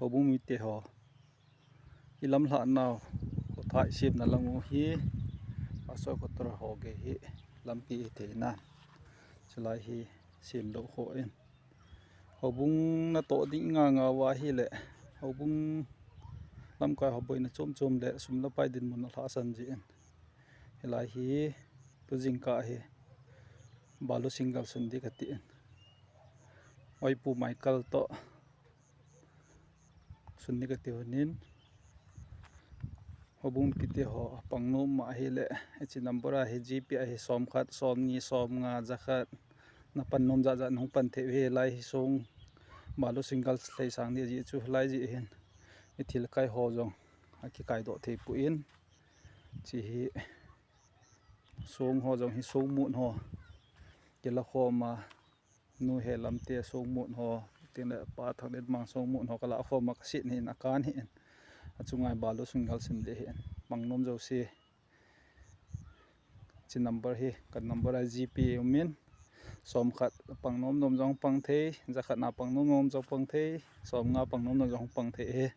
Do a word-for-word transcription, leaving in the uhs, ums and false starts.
Houbung mite ho, hi lam lhah nau, khothai semna lang u hi, Pastor quarter ho gei hi lampi hi theina, chulai hi semdoh kho in. Houbung natoh ding nganga uva ahile, houbung lamkai ho boina chom chom le sum le pai dinmun alhahsan jin. Hilai hi tu jingkah hi balu single sun ding kati in. Oipu Michael toh sun ding kati uhin. Houbung mite ho pangnom ma ahile, hiche number a hi GPay a hi somkhat, somni, somnga, jakhat na pan nom jat jat nahung pan thei u hi. Lai hi song balu single lhai sang ding ahi chu, lai jeh hin i thil kai ho jong akikaidoh thei poi. Hiche hi song ho jong hi songmut ho kila khom a, nu he lamte songmut ho, tin le Pa Thanglenmang songmut ho kala khom a kaset hin akan hin. Achunga hi balu single sun ding hin. Pangnom jouse, hiche number hi, ka number a GPay umin. Somkhat pangnom nom jong pang thei, jakhat na pangnom nom jong pang thei, somnga pangnom nom jong pang thei hi.